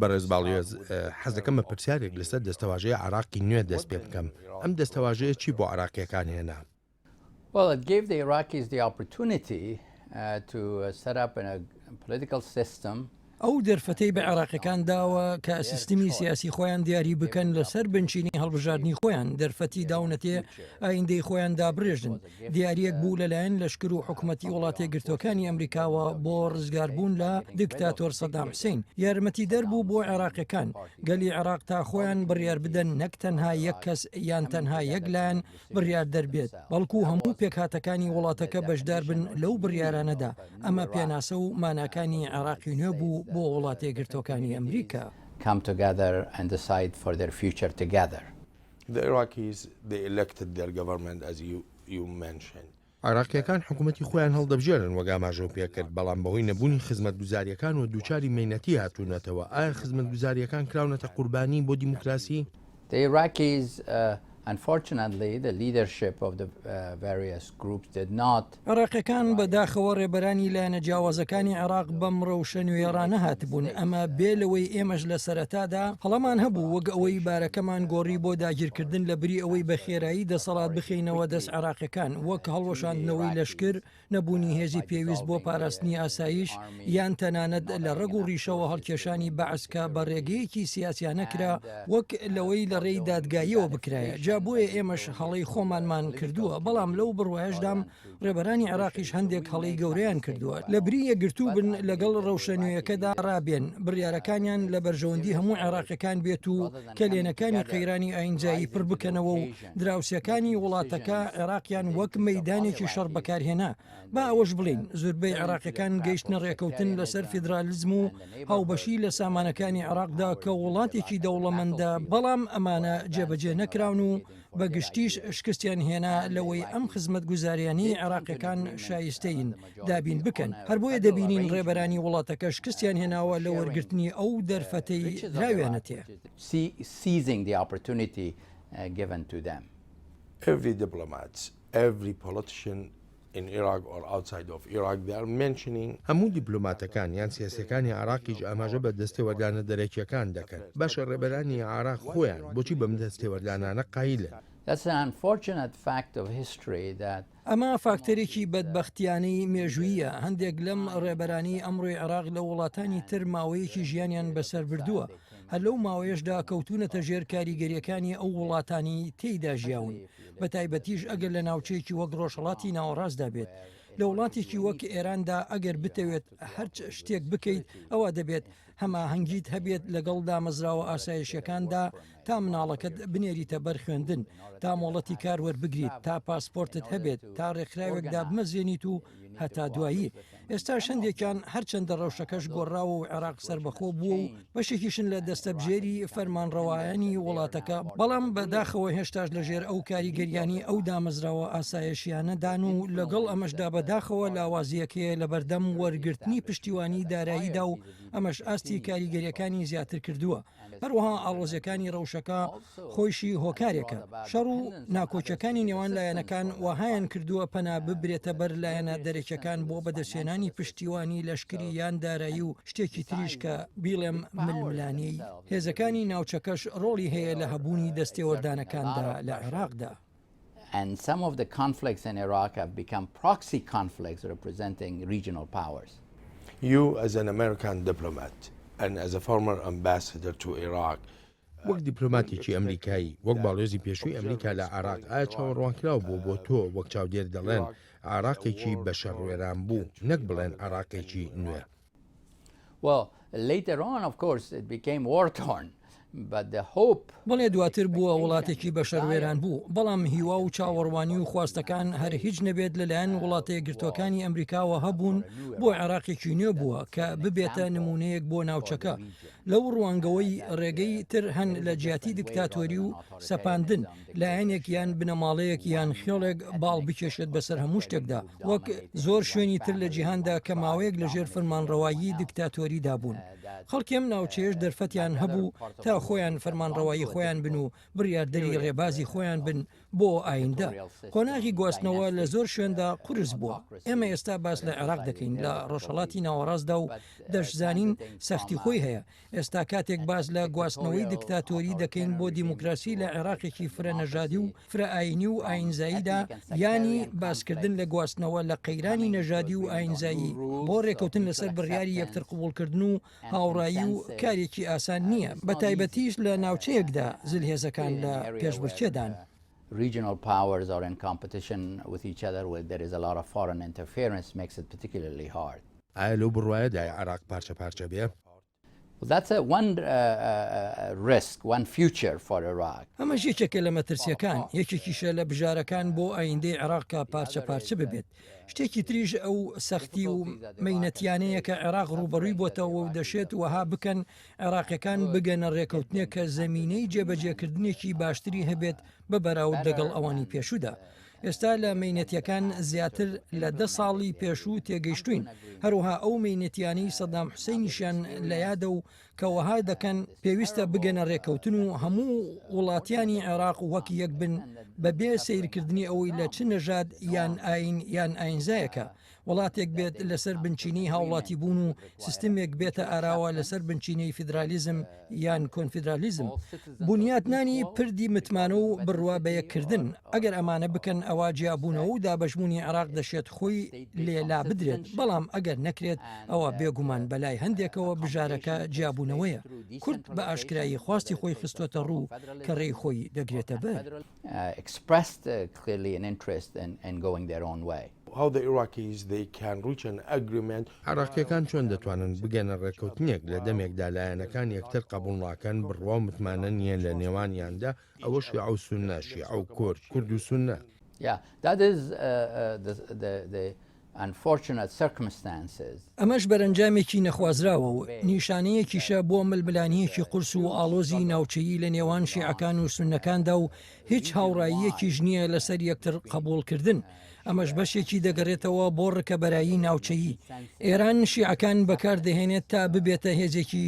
بەڕێز باڵیۆز، حەز دەکەم بە پرسیارێک لەسەر دەستەواژەی عێراقی نوێ دەست پێ بکەم. ئەم دەستەواژەیە چی بۆ عێراقییەکان هێنا؟ Well, it gave the Iraqis the opportunity to set up a political system. ئەو دەرفەتەی بە عێراقیەکان داوە کە سیستمی سیاسی خۆیان دیاری بکەن لەسەر بنچینەی هەڵبژاردنی خۆیان، دەرفەتی داونەتێ ئایندەی خۆیان دابرێژن، دیاریەک بوو لەلایەن لەشکر و حکومەتی وڵاتەیەکگرتووەکانی ئەمریکاوە بۆ ڕزگاربوون لە دیکتاتۆر سەدام حسین، یارمەتیدەر بوو بۆ عێراقیەکان، گەلی عێراق تا خۆیان بڕیار بدەن نەک تەنها یەک کەس یان تەنها یەک لایەن بڕیاردەر بێت، بەڵکو هەموو پێکهاتەکانی وڵاتەکە بەشداربن لەو بڕیارانەدا، ئەمە پێناسە و ماناکانی عێراقی نوێ بوو بۆ وڵاتەیەکگرتووەکانی ئەمریکا. come together and decide for their future together. The Iraqis they elected their government as you you mentioned. عێراقییەکان حکومەتی خۆیان هەڵدەبژێرن وەک ئاماژەو پێکرد، بەڵام بەهۆی نەبوونی خزمەتگوزارییەکانەوە دووچاری مەینەتی هاتوونەتەوە، ئایا خزمەتگوزارییەکان کراونەتە قوربانی بۆ دیموکراسی؟ The Iraqis Unfortunately the leadership of the various groups did not. عێراقیەکان بە داخەوە ڕێبەرانی لایەنە جیاوازەکانی عێراق بەم ڕەوشە نوێیە ڕانەهاتبوون، ئەمە بێ لەوەی ئێمەش لە سەرەتادا هەڵەمان هەبوو وەک ئەوەی بارەکەمان گۆڕی بۆ داگیرکردن لە بری ئەوەی بە خێرایی دەسەڵات بخەینەوە دەست عێراقیەکان وەک هەڵوەشاندنەوەی لەشکر نەبوونی هێزی پێویست بۆ پاراستنی ئاسایش یان تەنانەت لە ڕەگ و ڕیشەوە هەڵکێشانی بەعس کە بە ڕێگەیەکی سیاسیانە کرا وەک لەوەی لە ڕێی دادگاییەوە بکرایە جا بۆیە ئێمەش هەڵەی خۆمانمان کردووە بەڵام لەو بڕوایەشدام ڕێبەرانی عێراقیش هەندێک هەڵەی گەورەیان کردووە لە بری یەکگرتوو بن لەگەڵ ڕەوشە نوێیەکەدا ڕابێن بڕیارەکانیان لە بەرژەوەندی هەموو عێراقیەکان بێت و کەلێنەکانی قەیرانی ئاینزایی پڕ بکەنەوە و دراوسێکانی وڵاتەکە عێراقیان وەک مەیدانێکی شەڕ بەکارهێنا. با ئەوەش بڵێین زوربەی عێراقیەکان گەیشتنە ڕێکەوتن لەسەر فیدرالیزم و هاوبەشی لە سامانەکانی عێراقدا کە وڵاتێکی دەوڵەمەندە، بەڵام ئەمانە جێبەجێ نەکراون و بە گشتیش شکستیان هێنا لەوەی ئەم خزمەتگوزاریانەی عێراقیەکان شایستەین دابین بکەن. هەر بۆیە دەبینین ڕێبەرانی وڵاتەکە شکستیان هێناوە لە وەرگرتنی ئەو دەرفەتەی دراویانەتێ. Given to them. Every diplomats, every politician in Iraq or outside of Iraq they are mentioning. هەموو دیپلۆماتەکان یان سیاسیەکانی عێراقیش ئاماژە بە دەستێوەردانە دەرەکیەکان دەکەن. باشە ڕێبەرانی عێراق خۆیان بۆچی بەم دەستێوەردانانە قایلن؟ That's an unfortunate fact of history that. ئەمە فاکتەرێکی بەدبەختیانەی مێژووییە، هەندێک لەم ڕێبەرانەی ئەمڕۆی عێراق لە وڵاتانی تر ماوەیەکی ژیانیان بەسەر بردووە، هەر لەو ماوەیەشدا کەوتوونەتە ژێر کاریگەرییەکانی ئەو وڵاتانەی تێیدا ژیاون، بەتایبەتیش ئەگەر لە ناوچەیەکی وەک ڕۆژهەڵاتی ناوەڕاستدا بێت. لە وڵاتێکی وەک ئێراندا ئەگەر بتەوێت هەرچ شتێک بکەیت ئەوا دەبێت هەماهەنگیت هەبێت لەگەڵ دامەزراوە ئاسایشیەکاندا تا مناڵەکەت بنێریتە بەر خوێندن، تا مۆڵەتی کار وەربگریت، تا پاسپۆرتت هەبێت، تا ڕێکخراوێک دابمەزرێنیت و هەتا دوایی. ئێستاش هەندێکیان هەرچەندە ڕەوشەکەش گۆڕاوە و عێراق سەربەخۆ بووە و بەشێکیشن لە دەستەبژێری فەرمانڕەوایانی وڵاتەکە، بەڵام بە داخەوە هێشتاش لە ژێر ئەو کاریگەریانەی ئەو دامەزراوە ئاسایشیانە دان و لەگەڵ ئەمەشدا بە داخەوە لاوازییەک هەیە لەبەردەم وەرگرتنی پشتیوانی داراییدا و ئەمەش ئاستی کاریگەریەکانی زیاتر کردووە. هەروەها ئاڵۆزیەکانی ڕەوشەکە خۆیشی هۆکارێکە. شەڕ و ناکۆکیەکانی نێوان لایەنەکان وەهایان کردووە پەنا ببرێتە بەر لایەنە دەرەکیەکان بۆ بەدەستهێنانی پشتیوانی لەشکری یان دارایی و شتێکی تریش کە بیڵێم ململانێی هێزەکانی ناوچەکەش ڕۆڵی هەیە لە هەبوونی دەستێوەردانەکاندا لە عێراقدا. And some of the conflicts in Iraq have become proxy conflicts representing regional powers. You as an American diplomat and as a former ambassador to Iraq, وەک دیپلۆماتێکی ئەمریکایی، وەک باڵیۆزی پێشووی ئەمریکا لە عێراق، ئایا چاوەڕوانکراو بوو بۆ تۆ وەک چاودێر دەڵێن عێراقێکی بە شەڕ وێران بوو نەک بڵێن عێراقێکی نوێ؟ Well, later on, of course, it became war-torn, but the hope. بەڵێ دواتر بووە وڵاتێکی بە شەڕ وێران بوو، بەڵام هیوا و چاوەڕوانی و خواستەکان هەر هیچ نەبێت لەلایەن وڵاتە یەکگرتووەکانی ئەمریکاوە هەبوون بۆ عێراقێکی نوێ بووە کە ببێتە نموونەیەک بۆ ناوچەکە لەو ڕوانگەوەی ڕێگەی تر هەن لە جیاتی دیکتاتۆری و سەپاندن لایەنێک یان بنەماڵەیەک یان خێڵێک باڵ بکێشێت بەسەر هەموو شتێکدا وەک زۆر شوێنی تر لە جیهاندا کە ماوەیەک لە ژێر فەرمانڕەوایی دیکتاتۆریدا بوون. خەڵکی ئەم ناوچەیەش دەرفەتیان هەبوو تا خۆیان فەرمانڕەوایی خۆیان بن و بڕیاردەری ڕێبازی خۆیان بن. بۆ ئایندە. قۆناغی گواستنەوە لە زۆر شوێندا قورس بووە. ئێمە ئێستا باس لە عێراق دەکەین لە ڕۆژهەڵاتی ناوەڕاستدا و دەشزانین سەختی خۆی هەیە. ئێستا کاتێک باس لە گواستنەوەی دکتاتۆری دەکەین بۆ دیموکراسی لە عێراقێکی فرە نەژادی و فرە ئایینی و ئایینزاییدا، یانی باسکردن لە گواستنەوە لە قەیرانی نەژادی و ئایینزایی بۆ رێکەوتن لەسەر بڕیاری یەکتر قبوڵکردن و هاوڕایی و کارێکی ئاسان نییە، بەتایبەتیش لە ناوچەیەکدا زلهێزەکان لە پێشبڕکێدان. Regional powers are in competition with each other where there is a lot of foreign interference makes it particularly hard. ئایا لەو بڕوایەدایە عێراق پارچە پارچە بێ؟ ئەمەش یەکێکە لە مەترسییەکان، یەکێکیشە لە بژارەکان بۆ ئایندەی عێراق کە پارچە پارچە ببێت. شتێکی تریش ئەو سەختی و مەینەتیانەیە کە عێراق ڕووبەڕووی بۆتەوە و دەشێت وەها بکەن عێراقیەکان بگەنە ڕێکەوتنێک کە زەمینەی جێبەجێکردنێکی باشتری هەبێت بە بەراورد لەگەڵ ئەوانی پێشوودا. ئێستا لە مەینەتیەکان زیاتر لە دە ساڵی پێشوو تێگەیشتووین، هەروەها ئەو مەینەتیانەی سەدام حوسەینیشیان لە یادە و کە وەها دەکەن پێویستە بگەنە رێککەوتن و هەموو وڵاتیانی عێراق وەک یەک بن بەبێ سەیرکردنی ئەوەی لە چ نەژاد یان ئاین یان ئاینزایەکە، وڵاتێک بێت لەسەر بنچینەی هاوڵاتیبوون و سیستمێک بێتە ئاراوە لەسەر بنچینەی فیدرالیزم یان کۆنفیدرالیزم، بونیاتنانی پردی متمانە و بڕوا بەیەککردن، ئەگەر ئەمانە بکەن ئەوا جیابوونەوە و دابەشبوونی عێراق دەشێت خۆی لێ لابدرێت، بەڵام ئەگەر نەکرێت ئەوا بێگومان بەلای هەندێکەوە بژارەکە جیابوونەوەیە، کورد بە ئاشکرایی خواستی خۆی خستووەتەڕوو کە رێی خۆی دەگرێتەبەر. expressed clearly an interest in going their own way. How the Iraqis they can reach an agreement. عێراقییەکان چۆن دەتوانن بگەنە ڕێککەوتنێک لە دەمێکدا لایەنەکان یەکتر قەبوڵ ناکەن، بڕوا و متمانە نییە لە نێوانیاندا، ئەوە شیعە و سوننە، شیعە و کورد، کورد و سوننە. Yeah, that is the unfortunate circumstances. ئەمەش بەرەنجامێکی نەخوازراوە و نیشانەیەکیشە بۆ ململانییەکی قورس و ئاڵۆزی ناوچەیی لە نێوان شیعەکان و سوننەکاندا و هیچ هاوڕاییەکیش نییە لەسەر یەکتر قەبوڵکردن، ئەمەش بەشێکی دەگەرێتەوە بۆ ڕکەبەرایی ناوچەیی. ئێران شیعەکان بەکاردەهێنێت تا ببێتە هێزێکی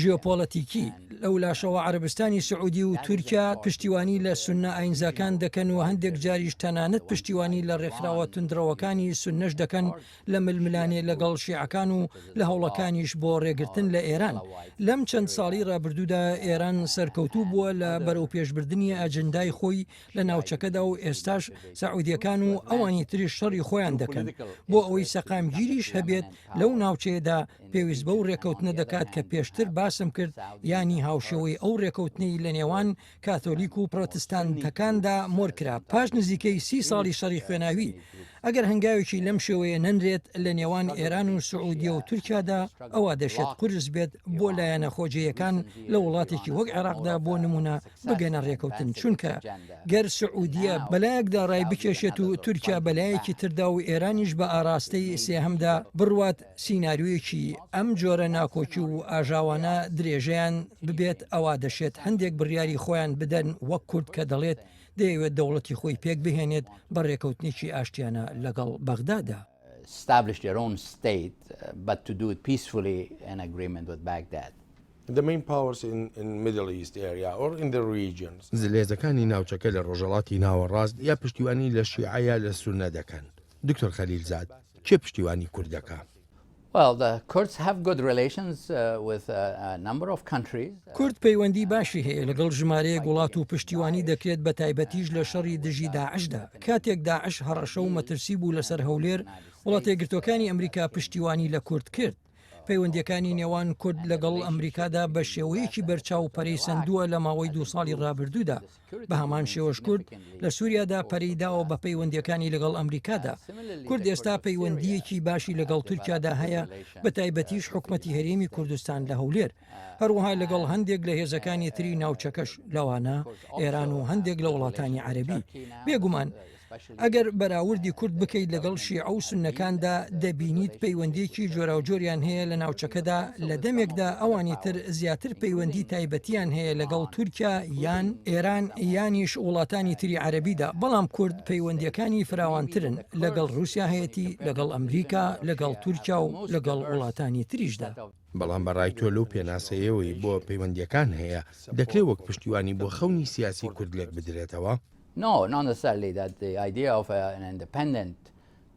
ژیۆپۆلەتیکی، لەولاشەوە عەرەبستانی سعودی و تورکیا پشتیوانی لە سوننە ئاینزاکان دەکەن و هەندێک جاریش تەنانەت پشتیوانی لە ڕێکخراوە توندڕەوەکانی سوننەش دەکەن لە ململانێ لەگەڵ شیعەکان و لە هەوڵەکانیش بۆ ڕێگرتن لە ئێران. لەم چەند ساڵی ڕابردوودا ئێران سەرکەوتوو بووە لە بەرەوپێشبردنی ئەجندای خۆی لە ناوچەکەدا و ئێستاش سەعودیەکان و ئەوانی تریش شەڕی خۆیان دەکەن بۆ ئەوەی سەقامگیریش هەبێت لەو ناوچەیەدا پێویست بەو ڕێکەوتنە دەکات کە پێشتر باسم کرد یانی هاوشێوەی ئەو ڕێکەوتنەی لە نێوان کاتۆلیک و پرۆتستانتەکاندا مۆرکرا پاش نزیکەی سی ساڵی شەڕی خوێناوی ئەگەر هەنگاوێکی لەم شێوەیە نەنرێت لە نێوان ئێران و سعودیە و تورکیادا ئەوا دەشێت قورس بێت بۆ لایەنە خۆجێیەکان لە وڵاتێکی وەک عێراقدا بۆ نمونە بگەنە ڕێکەوتن چونکە گەر سعودیە بەلایەکدا ڕای بکێشێت و تورکیا بەلایەکی تردا و ئێرانیش بە ئاراستەی سێهەمدا بڕوات سیناریۆیەکی ئەم جۆرە ناکۆکی و ئاژاوانە درێژەیان ببێت ئەوا دەشێت هەندێک بڕیاری خۆیان بدەن وەک کورد کە دەڵێت دەیەوێت دەوڵەتی خۆی پێک بهێنێت بە ڕێکەوتنێکی ئاشتیانە لەگەڵ بەغدادا. establish their own state but to do it peacefully in agreement with Baghdad. The main powers in in Middle East area or in the regions. زلهێزەکانی ناوچەکە لە ڕۆژهەڵاتی ناوەڕاست یا پشتیوانی لە شیعە یا لە سوننە دەکەن. دکتۆر خەلیلزاد، کێ پشتیوانی کورد دەکا؟ Well, the Kurds have good relations with a number of countries. کورد پەیوەندی باشی هەیە لەگەڵ ژمارەیەک وڵات و پشتیوانی دەکرێت بە تایبەتیش لە شەڕی دژی داعشدا. کاتێک داعش هەڕەشە و مەترسی بوو لەسەر هەولێر، وڵاتەیەکگرتووەکانی ئەمریکا پشتیوانی لە کورد کرد. پەیوەندییەکانی نێوان کورد لەگەڵ ئەمریکادا بە شێوەیەکی بەرچاو پەرەی سەندووە لە ماوەی دوو ساڵی ڕابردوودا، بە هەمان شێوەش کورد لە سووریادا پەرەی داوە بە پەیوەندییەکانی لەگەڵ ئەمریکادا. کورد ئێستا پەیوەندییەکی باشی لەگەڵ تورکیادا هەیە، بە تایبەتیش حکومەتی هەرێمی کوردستان لە هەولێر، هەروەها لەگەڵ هەندێک لە هێزەکانی تری ناوچەکەش لەوانە ئێران و هەندێک لە وڵاتانی عەرەبی. بێگومان ئەگەر بەراوردی کورد بکەیت لەگەڵ شیعە و سوننەکاندا دەبینیت پەیوەندییەکی جۆراوجۆریان هەیە لە ناوچەکەدا لە دەمێکدا ئەوانی تر زیاتر پەیوەندی تایبەتیان هەیە لەگەڵ تورکیا یان ئێران یانیش وڵاتانی تری عەرەبیدا بەڵام کورد پەیوەندییەکانی فراوانترن لەگەڵ رووسیا هەیەتی لەگەڵ ئەمریکا لەگەڵ تورکیا و لەگەڵ وڵاتانی تریشدا. بەڵام بە ڕای تۆ لەو پێناسەیەوەی بۆ پەیوەندییەکان هەیە، دەکرێ وەک پشتیوانی بۆ خەونی سیاسی کورد لێک بدرێتەوە؟ No, not necessarily that the idea of an independent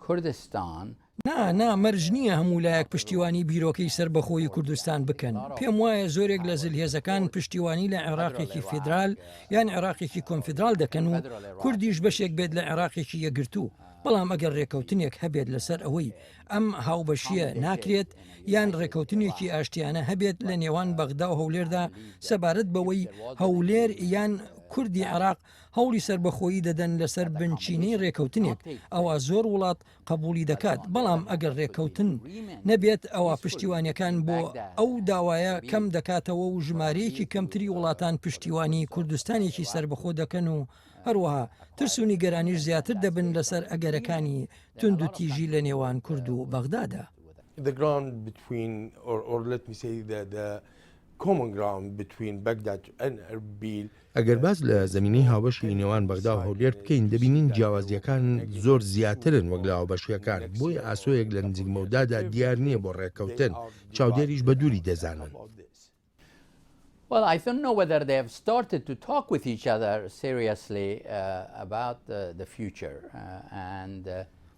Kurdistan. نا، نا، مەرج نییە هەموو لایەک پشتیوانی بیرۆکەی سەربەخۆیی کوردستان بکەن. پێم وایە زۆرێک لە زلهێزەکان پشتیوانی لە عێراقێکی فیدرال یان عێراقێکی کۆنفیدرال دەکەن و کوردیش بەشێک بێت لە عێراقێکی یەکگرتوو. بەڵام ئەگەر رێککەوتنێک هەبێت لەسەر ئەوەی ئەم هاوبەشییە ناکرێت یان رێککەوتنێکی ئاشتیانە هەبێت لە نێوان بەغدا و هەولێردا سەبارەت بەوەی هەولێر یان کوردی عێراق هەوڵی سەربەخۆیی دەدەن لەسەر بنچینەی رێککەوتنێک ئەوا زۆر وڵات قبوڵی دەکات، بەڵام ئەگەر رێککەوتن نەبێت ئەوا پشتیوانیەکان بۆ ئەو داوایە کەم دەکاتەوە و ژمارەیەکی کەمتری وڵاتان پشتیوانی کوردستانێکی سەربەخۆ دەکەن و هەروەها ترس و نیگەرانیش زیاتر دەبن لەسەر ئەگەرەکانی توندوتیژی لە نێوان کورد و بەغدادا. The ground between or, or let me say the, the common ground between Baghdad and Erbil. ئەگەر باس لە زەمینەی هاوبەشی نێوان بەغدا و هەولێر بکەین، دەبینین جیاوازییەکان زۆر زیاترن وەک لە هاوبەشییەکان، بۆیە ئاسۆیەک لە نزیک مەودادا دیار نییە بۆ ڕێککەوتن، چاودێریش بە دووری دەزانن. Well, I don't know whether they have started to talk with each other seriously about the future and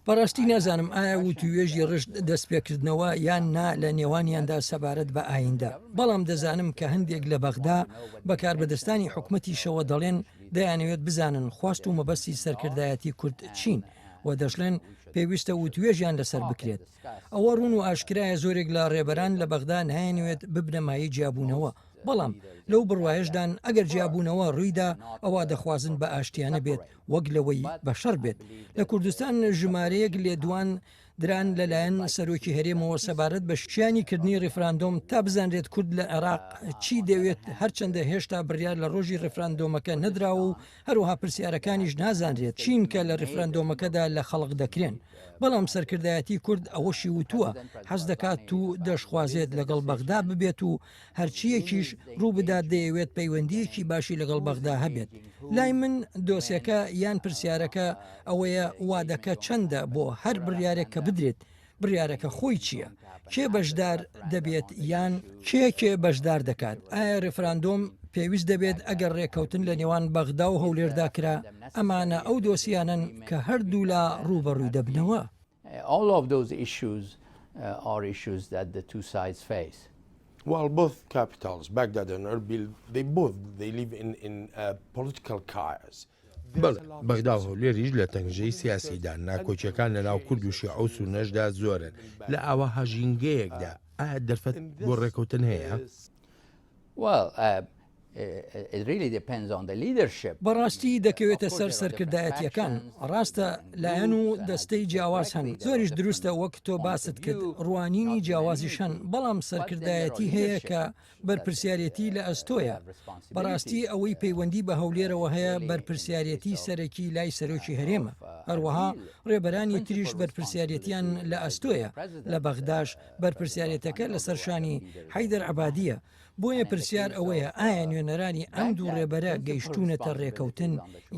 بەڕاستی نازانم ئایا وتووێژی ڕشت دەستپێکردنەوە یان نا لە نێوانیاندا سەبارەت بە ئایندە، بەڵام دەزانم کە هەندێک لە بەغدا بە کاربەدەستانی حکومەتیشەوە دەڵێن دەیانەوێت بزانن خواست و مەبەستی سەرکردایەتی کورد چین و دەشڵێن پێویستە وتوێژیان لەسەر بکرێت. ئەوە ڕوون و ئاشکرایە زۆرێک لە ڕێبەران لە بەغدا نایانەوێت ببنە مایەی جیابوونەوە، بەڵام لەو بڕوایەشدان ئەگەر جیابوونەوە ڕوویدا ئەوا دەخوازن بە ئاشتیانە بێت وەک لەوەی بە شەڕ بێت. لە کوردستان ژمارەیەک لێدوان دران لەلایەن سەرۆکی هەرێمەوە سەبارەت بە شیانی کردنی ڕیفراندۆم تا بزانرێت کورد لە عێراق چی دەوێت، هەرچەندە هێشتا بڕیار لە ڕۆژی ڕیفراندۆمەکە نەدراوە و هەروەها پرسیارەکانیش نازانرێت چین کە لە ڕیفراندۆمەکەدا لە خەڵک دەکرێن. بەڵام سەرکردایەتی کورد ئەوەشی وتووە حەز دەکات و دەشخوازێت لەگەڵ بەغدا ببێت و هەرچییەکیش ڕووبدات دەیەوێت پەیوەندییەکی باشی لەگەڵ بەغدا هەبێت. لای من دۆسێکە یان پرسیارەکە ئەوەیە وادەکە چەندە بۆ هەر بڕیارێک کە بدرێت، بڕیارەکە خۆی چییە؟ کێ بەشدار دەبێت یان کێ کێ بەشدار دەکات؟ ئایا ڕیفراندۆم پێویست دەبێت ئەگەر ڕێککەوتن لە نێوان بەغدا و هەولێردا کرا؟ ئەمانە ئەو دۆسیانەن کە هەردوولا ڕووبەڕووی دەبنەوە. All of those issues are issues that the two sides face. Well, both capitals, Baghdad and Erbil, they both they live in in a political chaos. بەڵێ، بەغدا و هەولێریش لە تەنگژەی سیاسیدان، ناکۆکییەکان لەناو کورد و شیعە و سوننەشدا زۆرن، لە ئاوەها ژینگەیەکدا ئایا دەرفەت بۆ ڕێککەوتن هەیە؟ Well, it really depends on the leadership. بەڕاستی دەکەوێتە سەر سەرکردایەتییەکان، ڕاستە لایەن و دەستەی جیاواز هەن، زۆریش دروستە وەک تۆ باست کرد ڕوانینی جیاوازیش هەن، بەڵام سەرکردایەتی هەیە کە بەرپرسیارێتی لە ئەستۆیە. بەڕاستی ئەوەی پەیوەندی بە هەولێرەوە هەیە بەرپرسیارێتی سەرەکی لای سەرۆکی هەرێمە، هەروەها ڕێبەرانی تریش بەرپرسیارێتیان لە ئەستۆیە، لە بەغداش بەرپرسیارێتەکە لەسەر شانی حەیدەر عەبادییە، بۆیە پرسیار ئەوەیە ئایا نوێنەرانی ئەم دوو ڕێبەرە گەیشتوونەتە ڕێکەوتن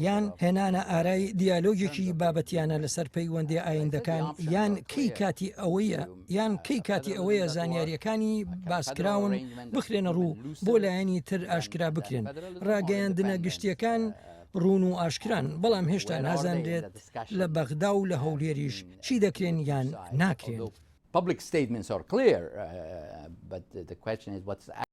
یان هێنانە ئارای دیالۆگێکی بابەتیانە لەسەر پەیوەندیە ئایندەکان یان کەی کاتی ئەوەیە یان کەی کاتی ئەوەیە زانیاریەکانی باسکراون بخرێنە ڕوو بۆ لایەنی تر ئاشکرا بکرێن ڕاگەیاندنە گشتیەکان ڕوون و ئاشکران بەڵام هێشتا نازانرێت لە بەغدا و لە هەولێریش چی دەکرێن یان ناکرێن. Public statements are clear, but the question is what's.